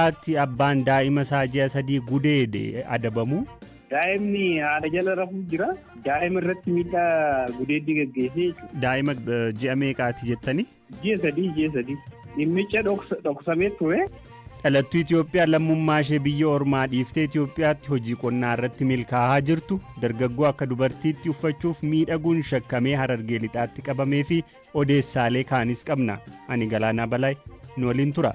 Atti abbaan daa'ima isaa ji'a 3 gudeede adabamu. Daa'imni haadha jala rafuu jira. Daa'ima irratti miidhaa gudeeddii gaggeessee jechuudha. Daa'ima ji'a meeqaati jettani? Ji'a 3 ji'a 3. Dhimmicha dhoksamee ture. Dhalattuu Itoophiyaa lammummaa ishee biyya ormaa dhiiftee Itoophiyaatti hojii qonnaa irratti milkaa'aa jirtu, dargaggoo akka dubartiitti uffachuuf miidhaguun shakkamee Harargee Lixaatti qabamee fi odeessaalee kaanis qabna. Ani Galaanaa Balaay nu waliin tura.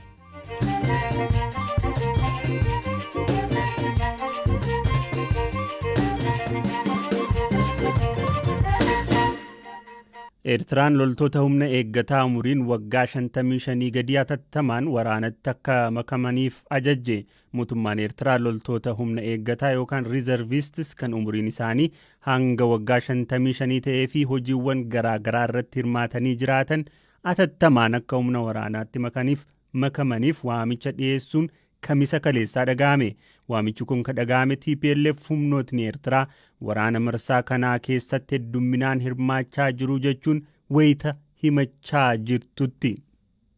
Eertiraan loltoota humna eeggataa umuriin waggaa 55 gadii hatattamaan waraanatti akka makamaniif ajajje. Mootummaan Eertiraa loltoota humna eeggataa yookaan riizarviistis kan umuriin isaanii hanga waggaa 55 ta'ee fi hojiiwwan garaa garaa irratti hirmaatanii jiraatan atattamaan akka humna waraanaatti makaniif makamaniif waamicha dhiyeessuun Kamisa kaleessaa dhaga'ame. Waamichi kun ka dhaga'ame tplf humnootni Eertiraa waraana marsaa kanaa keessatti heddumminaan hirmaachaa jiru jechuun wayita himachaa jirtutti.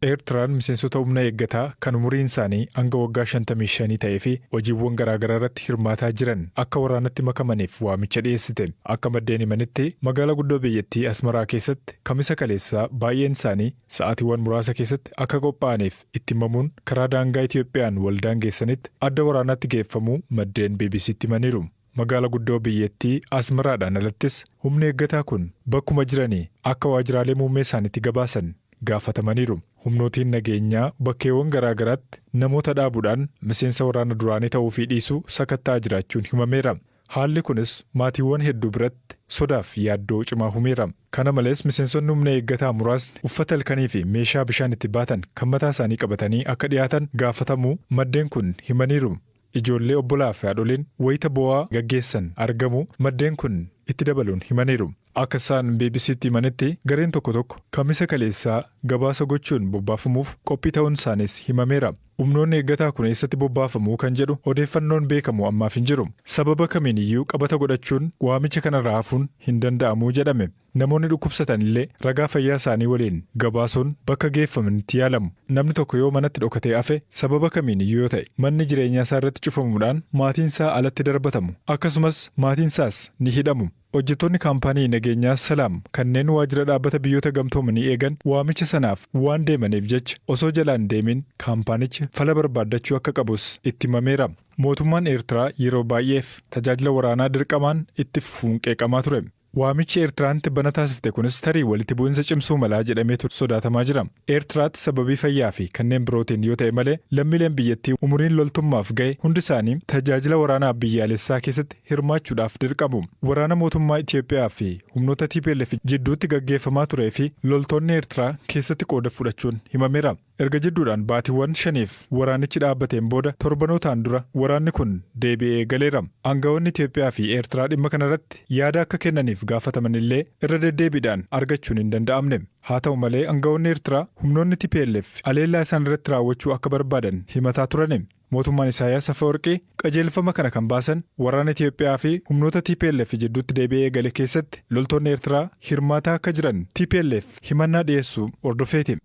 Eertiraan miseensota humna eeggataa kan umuriin isaanii hanga waggaa 55 ta'ee fi hojiiwwan garaagaraa irratti hirmaataa jiran akka waraanatti makamaniif waamicha dhiyeessite. Akka maddeen himanitti magaalaa guddoo biyyattii Asmaraa keessatti Kamisa kaleessaa baay'een isaanii sa'aatiiwwan muraasa keessatti akka qophaa'aniif itti himamuun karaa daangaa Itoophiyaan wal daangeessanitti adda waraanaatti geeffamuu maddeen BBCtti himaniiru. Magaala guddoo biyyattii Asmaraadhaan alattis humni eeggataa kun bakkuma jiranii akka waajiraalee muummee isaaniitti gabaasan gaafatamaniiru. Humnootiin nageenyaa bakkeewwan garaa garaatti namoota dhaabuudhaan miseensa waraana duraanii ta'uu fi dhiisuu sakatta'aa jiraachuun himameera. Haalli kunis maatiiwwan hedduu biratti sodaaf yaaddoo cimaa humeera. Kana malees miseensonni humna eeggataa muraasni uffata halkanii fi meeshaa bishaan itti baatan kan mataa isaanii qabatanii akka dhiyaatan gaafatamuu maddeen kun himaniiru. Ijoollee obbolaa fi haadholiin wayita boo'aa gaggeessan argamuu maddeen kun itti dabaluun himaniiru. Akka isaan BBCtti himanitti gareen tokko tokko Kamisa kaleessaa gabaasa gochuun bobbaafamuuf qophii ta'uun isaaniis himameera. Humnoonni eeggataa kun eessatti bobbaafamu kan jedhu odeeffannoon beekamu ammaaf hin jiru. Sababa kamiin iyyuu qabata godhachuun waamicha kanarraa hafuun hin danda'amu jedhame. Namoonni dhukkubsatan illee ragaa fayyaa isaanii waliin gabaasuun bakka geeffamanitti yaalamu. Namni tokko yoo manatti dhokatee hafe sababa kamiin iyyuu yoo ta'e manni jireenyaa isaa irratti cufamuudhaan maatiin isaa alatti darbatamu. Akkasumas maatiin isaas ni hidhamu. Hojjettoonni kaampaanii nageenyaa Salaam kanneen waajjira Dhaabbata Biyyoota Gamtoomanii eegan waamicha sanaaf waan deemaniif jecha osoo jalaa hin deemin kaampaanichi fala barbaaddachuu akka qabus itti himameera. Mootummaan Eertiraa yeroo baay'eef tajaajila waraanaa dirqamaan itti fufuun qeeqamaa ture. Waamichi Eertiraan tibbana taasifte kunis tarii walitti bu'insa cimsuu mala jedhameetu sodaatamaa jira. Eertiraatti sababii fayyaa fi kanneen birootiin yoo ta'e malee lammiileen biyyattii umuriin loltummaaf ga'e hundi isaanii tajaajila waraanaa biyyaalessaa keessatti hirmaachuudhaaf dirqamu. Waraana mootummaa Itoophiyaa fi humnoota tplf jidduutti gaggeeffamaa turee fi loltoonni Eertiraa keessatti qooda fudhachuun himameera. Erga jidduudhaan baatiiwwan shaniif waraanichi dhaabbateen booda torbanootaan dura waraanni kun deebi'ee eegaleera. Aanga'oonni Itoophiyaa fi Eertiraa dhimma kanarratti yaada akka kennaniif gaafatamanillee irra deddeebiidhaan argachuun hin danda'amne. Haa ta'u malee aanga'oonni Eertiraa humnoonni tplf aleellaa isaan irratti raawwachuu akka barbaadan himataa turani. Mootummaan Isaayaas Afawarqii qajeelfama kana kan baasan waraana Itoophiyaa fi humnoota tplf jidduutti deebi'ee eegale keessatti loltoonni Eertiraa hirmaataa akka jiran tplf himannaa dhiyeessuu hordofeeti.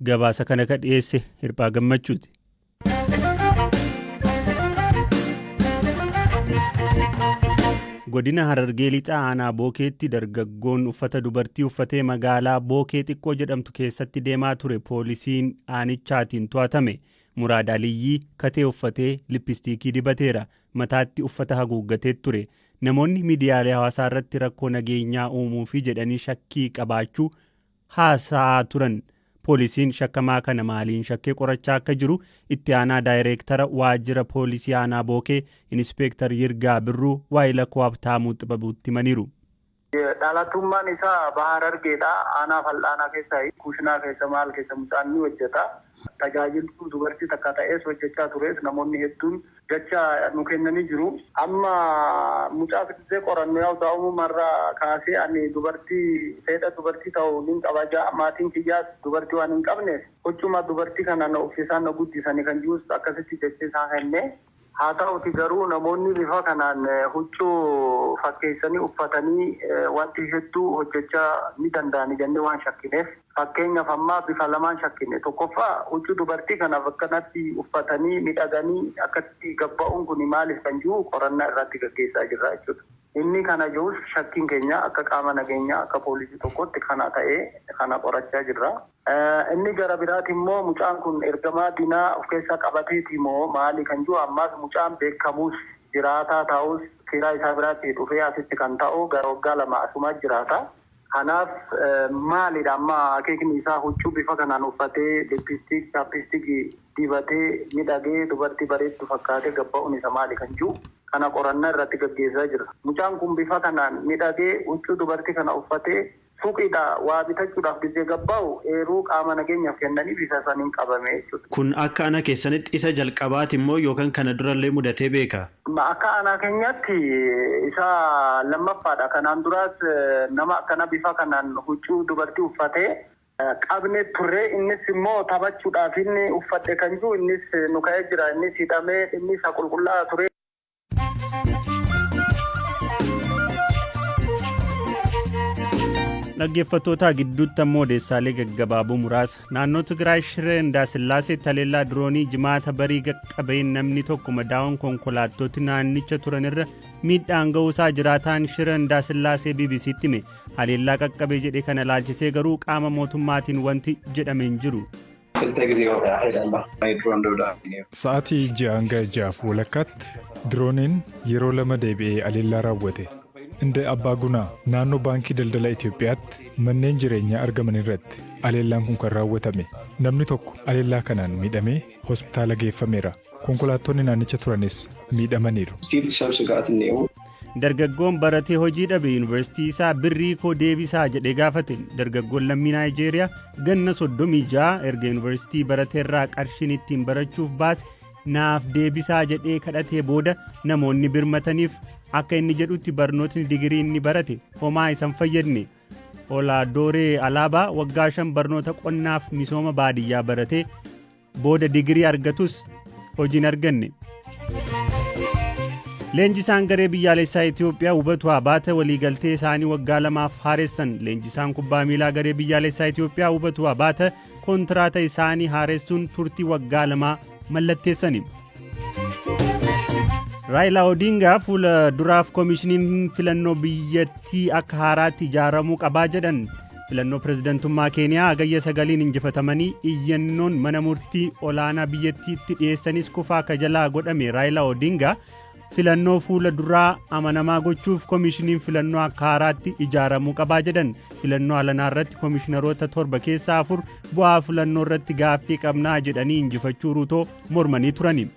Gabaasa kana ka dhiyeesse Hirphaa Gammachuuti. Godina Harargee Lixaa Aanaa Bookeetti dargaggoon uffata dubartii uffatee magaalaa Bookee xiqqoo jedhamtu keessatti deemaa ture poolisiin aanichaatiin to'atame. Muraad Aliyyii katee uffatee lippistiikii dibateera. Mataatti uffata haguuggatee ture. Namoonni miidiyaalee hawaasaa irratti rakkoo nageenyaa uumuufi jedhanii shakkii qabaachuu haasa'aa turan. Poolisiin shakkamaa kana maaliin shakkee qorachaa akka jiru Itti Aanaa Daayreektara Waajjira Poolisii Aanaa Bookee Inispeektar Yirgaa Birruu waayila koo Habtaamuu Xibabuutti himaniiru. Dhalatummaan isaa Baha Harargeedha. Aanaa Fal'aanaa keessaayi. Kushinaa keessa maal keessa mucaan ni hojjeta. Tajaajiltuu dubartii takka ta'ees hojjechaa turees namoonni hedduun Jecha nu kennanii jiru. Amma mucaa fidisee qorannu yaa'u daa'umuma irraa kaasee ani dubartii feedha dubartii ta'u nin qaba ja'a maatiin kiyyaas dubartii waan hin qabneef huccuma dubartii kana na uffisaan na guddisani kan ji'us akkasitti jecha isaa kenne. Haa ta'uti garuu namoonni bifa kanaan huccuu fakkeessanii uffatanii wanti hedduu hojjechaa ni danda'ani jennee waan shakkineef, fakkeenyaaf ammaa bifa lamaan shakkine. Tokkoffaa, huccuu dubartii kanaaf akkanatti uffatanii miidhaganii akkatti gabba'uun kun maaliif kan jiru qorannaa irratti gaggeessaa jirra jechuudha. Inni kana jirus shakkiin keenya akka qaama nageenyaa, akka poolisii tokkotti kana ta'ee kana qorachaa jirra. Inni gara biraati immoo mucaan kun ergamaa diinaa of keessaa qabateeti moo maali kan jiru, ammaas mucaan beekamus jiraataa ta'us firaa isaa biraatti dhufee asitti kan ta'u gara waggaa 2 asumaa jiraata. Kanaaf maalidha amma akeekni isaa huccuu bifa kanaan uffatee, lippistiik, chaappistikii dibatee, miidhagee, dubartii bareeddu fakkaatee gabba'uun isa maali kan jiru kana qorannaa irratti gaggeessaa jira. Mucaan kun bifa kanaan miidhagee huccuu dubartii kana uffatee suuqiidha waa bitachuudhaaf gizee gabba'u eeruu qaama nageenyaaf kennanii bifa saniin qabame jechuudha. Kun akka ana keessanitti isa jalqabaati immoo yookaan kana durallee mudatee beeka? Akka aanaa keenyaatti isa lammaffaadha. Kanaan duraas nama akkana bifa kanaan huccuu dubartii uffatee qabne turre. Innis immoo taphachuudhaaf inni uffadhe kan jiru innis nu ka'ee jira. Innis hidhamee inni isa qulqullaa'aa ture. Dhaggeeffattoota, gidduutti ammoo odeessaalee gaggabaaboo muraasa. Naannoo Tigraay, Shiree Indaasillaaseetti haleellaa diroonii Jimaata barii qaqqabeen namni tokko madaa'uun konkolaattoti naannicha turanirra miidhaan ga'uusaa jiraataan Shiree Indaasillaasee BBCtti hime. Haleellaa qaqqabe jedhe kana ilaalchisee garuu qaama mootummaatiin wanti jedhame hin jiru. Sa'aatii 6 hanga 6:30tti dirooniin yeroo lama deebi'ee haleellaa raawwate. Inda Abbaa Gunaa, naannoo Baankii Daldala Itoophiyaatti manneen jireenyaa argaman irratti haleellaan kun kan raawwatame. Namni tokko haleellaa kanaan miidhamee hospitaala geeffameera. Konkolaattonni naannicha turanis miidhamaniiru. Dargaggoon baratee hojii dhabe yuunivarsiitii isaa birrii koo deebisaa jedhee gaafate. Dargaggoon lammii Naayijeeriyaa ganna 36 erga yuunivarsiitii barateerraa qarshiin ittiin barachuuf baase naaf deebisaa jedhee kadhatee booda namoonni birmataniif. Akka inni jedhutti barnootni digirii inni barate homaa isan fayyadne. Olaadooree Alaabaa waggaa 5 barnoota qonnaaf misooma baadiyyaa baratee booda digirii argatus hojii hin arganne. Leenjisaan garee biyyaalessaa Itoophiyaa Hubatu Abaata waliigaltee isaanii waggaa 2f haaressan. Leenjisaan kubbaa miilaa garee biyyaalessaa Itoophiyaa Hubatu Abaata kontiraata isaanii haaressuun turtii waggaa 2 mallatteessani. Raayilaa Odingaa fuula duraaf koomishiniin filannoo biyyattii akka haaraatti ijaaramuu qabaa jedhan. Filannoo pirezidantummaa Keeniyaa Hagayya 9n injifatamanii iyyannoon mana murtii olaanaa biyyattiitti dhiyeessanis kufaa akka jalaa godhame Raayilaa Odingaa filannoo fuula duraa amanamaa gochuuf koomishiniin filannoo akka haaraatti ijaaramuu qabaa jedhan. Filannoo alanaa irratti koomishinaroota torba keessaa afur bu'aa filannoo irratti gaaffii qabnaa jedhanii injifachuu Ruutoo mormanii turani.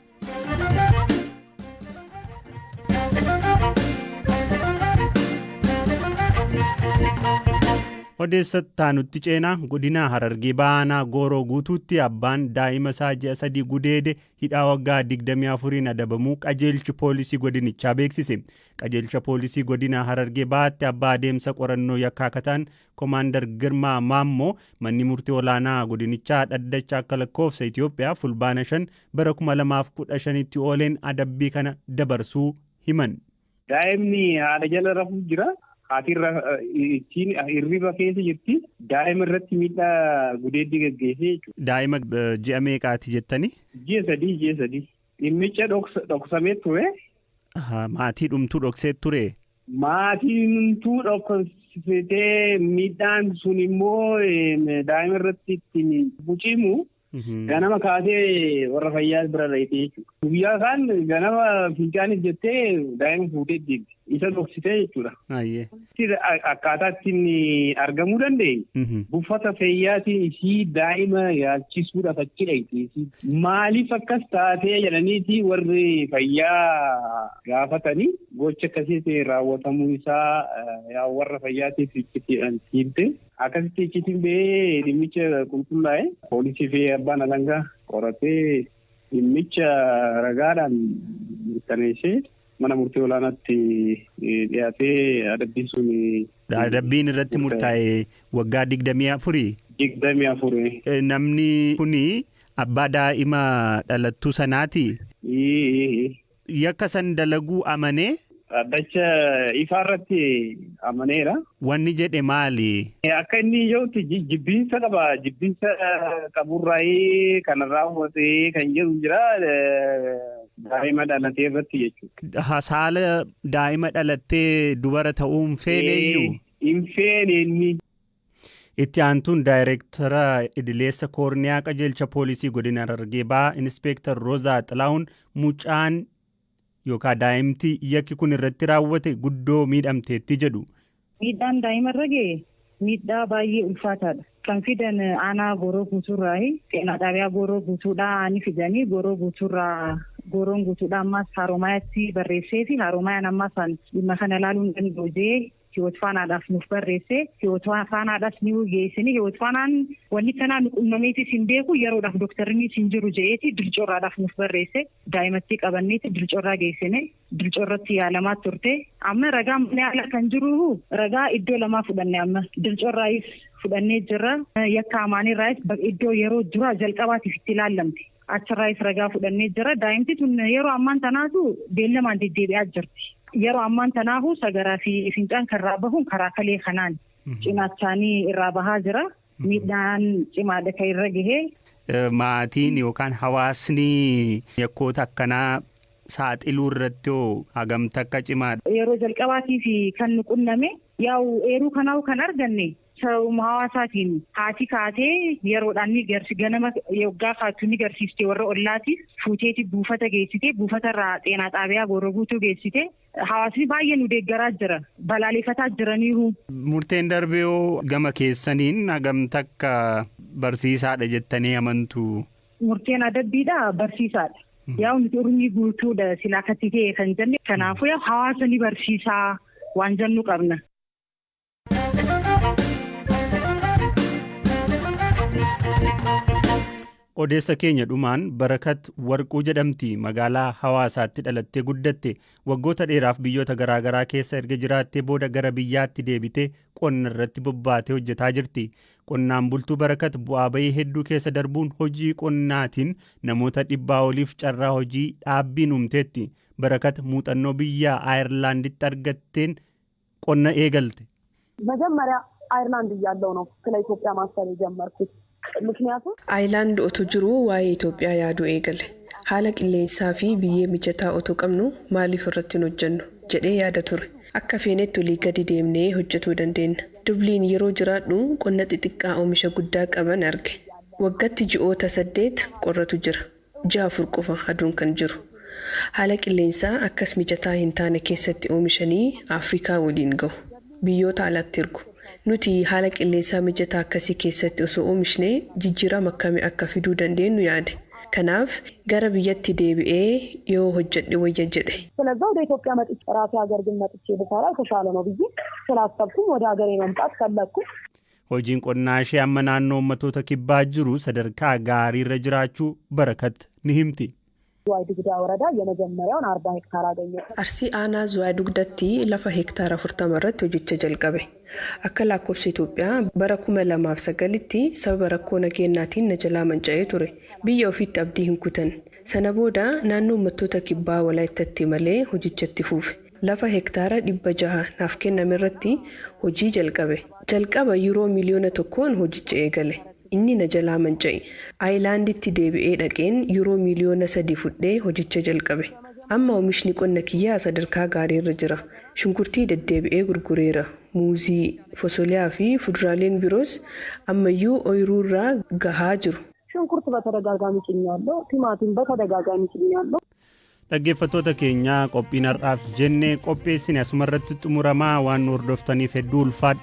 Odeessa taanutti ceenaa. Godina Harargee Baanaa Gooroo Guutuutti abbaan daa'ima isaa ji'a 3 gudeede hidhaa waggaa 24n adabamuu qajeelchi poolisii godinichaa beeksise. Qajeelcha poolisii godina Harargee Bahaatti abbaa adeemsa qorannoo yakkaa kataan Koomaandar Girmaa Maammoo manni murtii olaanaa godinichaa dhaddacha akka lakkoofsa Itoophiyaa Fulbaana 5 bara 2015tti ooleen adabbii kana dabarsuu himan. Daa'imni haadha jala rafuu jira. Haati ittiin hirriba keessa jirti. Daa'ima irratti miidhaa gudeeddii gaggeessee jechuudha. Daa'ima ji'a meeqaati jettanii? Ji'a 3, ji'a 3. Dhimmicha dhoksamee ture. Maatii dhumtuu dhoksee ture. Maatiin dhoksitee miidhaan sun immoo daa'ima irratti ittiin bucimu ganama kaasee warra fayyaa bira dhayitee jechuudha. Guyyaa kaan ganama fincaaniif jettee daa'ima fuutee deemti. Isa dhoksitee jechuudha. Akkaataa ittiin argamuu danda'e, buufata fayyaatiin isii daa'ima yaalchisuudhaaf achi dhayite. Maaliif akkas taatee jedhaniiti warri fayyaa gaafatanii, gocha akkasii raawwatamuu isaa warra fayyaatiif iccitiidhaan himte. Akkasitti iccitiin ba'ee dhimmicha qulqullaa'e, poolisii fi abbaan alangaa qoratee dhimmicha ragaadhaan mirkaneessee mana murtii olaanaatti dhiyaatee adabbiin sun. Adabbiin irratti murtaa'e waggaa 24. 24. Namni kuni abbaa daa'ima dhalattuu sanaati. Yakka san dalaguu amanee. Dhaddacha ifaa irratti amaneera. Wanni jedhe maali? Akka inni jedhutti jibbiinsa qaba. Jibbiinsa qaburraayii kana raawwatee kan jedhu jira. Daa'ima dhalatee irratti jechuudha. Saala daa'ima dhalattee dubara ta'uu hin feeneyyuu? Hin feene inni. Itti aantuun daayireektara idileessa koorniyaa qajeelcha poolisii godina Harargee Bahaa Inispeektar Roozaa Xilahuun mucaan yookaan daa'imti yakki kun irratti raawwate guddoo miidhamteetti jedhu. Miidhaan daa'ima irra ga'e miidhaa baay'ee ulfaataadha. Kan fidan aanaa Gooroo Guutuurraayi. Xeenaa xaabiyaa Gooroo Guutuudhaa ni fidanii Gooroo Guutuurraa Gooroon Guutuudhaa ammas Haromayaatti barreessee fi Haromayaan ammas dhimma kana ilaaluu hin danda'u jee Hiwoot Faanaadhaaf nuuf barreesse. Hiwoot Faanaadhaaf ni geessini. Hiwoot Faanaan wanni kanaa nu qunnameetis hin beeku yeroodhaaf dooktarrinis hin jiru je'eeti Dilcoorraadhaaf nuuf barreesse. Daa'imatti qabanneeti Dilcoorraa geessine. Dilcoorratti yaalamaa turte. Amma ragaa mana yaalaa kan jiru ragaa iddoo lamaa fudhanne amma. Dilcoorraayis fudhannee jirra. Yakka amaanirraayis iddoo yeroo duraa jalqabaatiif itti ilaallamte. Achirraayis ragaa fudhannee jira. Daa'imti tun yeroo ammaan tanaatu beellamaan deddeebi'aa jirti. Yeroo ammaan tanaahu sagaraa fi fincaan kan irraa bahuun karaa kalee kanaan cinaachaanii irraa bahaa jira. Miidhaan cimaadha kan irra gahee. Maatiin yookaan hawaasni yakkoota akkanaa saaxiluu irratti hoo hagam takka cimaadha? Yeroo jalqabaatiif kan nu qunname yaa'u eeruu kanaa'u kan arganne sababuma hawaasaatiin haati kaatee yeroodhaan ni garsi ganama yoggaa kaattu ni garsiifte warra ollaatiif fuuteeti buufata geessite buufatarraa xeenaa xaabiyaa Gooroo Guutuu geessite hawaasni baay'ee nu deeggaraa jira balaaleeffataa jiraniiru. Murteen darbee hoo gama keessaniin hagam takka barsiisaadha jettanii amantu? Murteen adabbiidha barsiisaadha. Yaa'u nuti urmii guutuudha silaa akkatti ta'e kan jenne kanaafuu hawaasa ni barsiisaa waan jennu qabna. Odeessa keenya dhumaan Barakat Warquu jedhamti. Magaalaa Hawaasaatti dhalattee guddatte. Waggoota dheeraaf biyyoota garaagaraa keessa erga jiraattee booda gara biyyaatti deebitee qonna irratti bobbaatee hojjetaa jirti. Qonnaan bultuu Barakat bu'aa bahii hedduu keessa darbuun hojii qonnaatiin namoota dhibbaa oliif carraa hojii dhaabbiin uumteetti. Barakat muuxannoo biyya Aayerlaanditti argatteen qonna eegalte. መጀመሪያ አይርላንድ እያለሁ ነው ስለ ኢትዮጵያ ማሰብ የጀመርኩት። ምክንያቱም Aayilaand otoo jiruu waa'ee Itoophiyaa yaaduu eegale. Haala qilleensaa fi biyyee mijataa otoo qabnu maaliif irratti hin hojjennu jedhee yaada ture. Akka feenetti olii gadi deemnee hojjetuu dandeenya. Dubliin yeroo jiraadhu qonna xixiqqaa oomisha guddaa qaban arge. Waggaatti ji'oota 8 qorratu jira. Ji'a 4 qofa aduun kan jiru. Haala qilleensaa akkas mijataa hin taane keessatti oomishanii Afrikaa waliin gahu. Biyyoota alaatti ergu. Nuti haala qilleensaa mijataa akkasii keessatti osoo oomishnee jijjiirama akkamii akka fiduu dandeenyu yaade. Kanaaf gara biyyatti deebi'ee yoo hojjedhe wayya jedhe. ስለዛ ወደ ኢትዮጵያ መጥቼ ራሴ ሀገር ግን መጥቼ ብሰራ የተሻለ ነው ብዬ ስላሰብኩኝ ወደ ሀገሬ መምጣት ፈለግኩኝ። Hojiin qonnaa ishee amma naannoo uummattoota kibbaa jiru sadarkaa gaariirra jiraachuu Barakat ni himti. ዝዋይ ዱጉዳ ወረዳ የመጀመሪያውን 40 ሄክታር አገኘ። Arsii aanaa Zuwaay Dugdatti lafa hektaara 40 irratti hojicha jalqabe. Akka lakkoofsa Itoophiyaa bara 2009tti sababa rakkoo nageenyaatiin na jalaa manca'ee ture. Biyya ofiitti abdii hin kutan. Sana booda naannoo uummattoota kibbaa Walaayittatti malee hojichatti fufe. Lafa hektaara 600 naaf kenname irratti hojii jalqabe. Jalqaba yuuroo miliyoona 1n hojicha eegale. Inni na jalaa manca'e. Aayilaanditti deebi'ee dhaqeen yuuroo miliyoona 3 fudhee hojicha jalqabe. Amma oomishni qonna kiyyaa sadarkaa gaariirra jira. Shunkurtii deddeebi'ee gurgureera. Muuzii, fosoliyaa fi fuduraaleen biroos ammayyuu ooyiruurraa gahaa jiru. ሽንኩርት በተደጋጋሚ ጭኛለሁ። ቲማቲም በተደጋጋሚ ጭኛለሁ። Dhaggeeffattoota keenya qophiin har'aaf jennee qopheessine asumarratti xumuramaa waan nu hordoftaniif hedduu ulfaadha.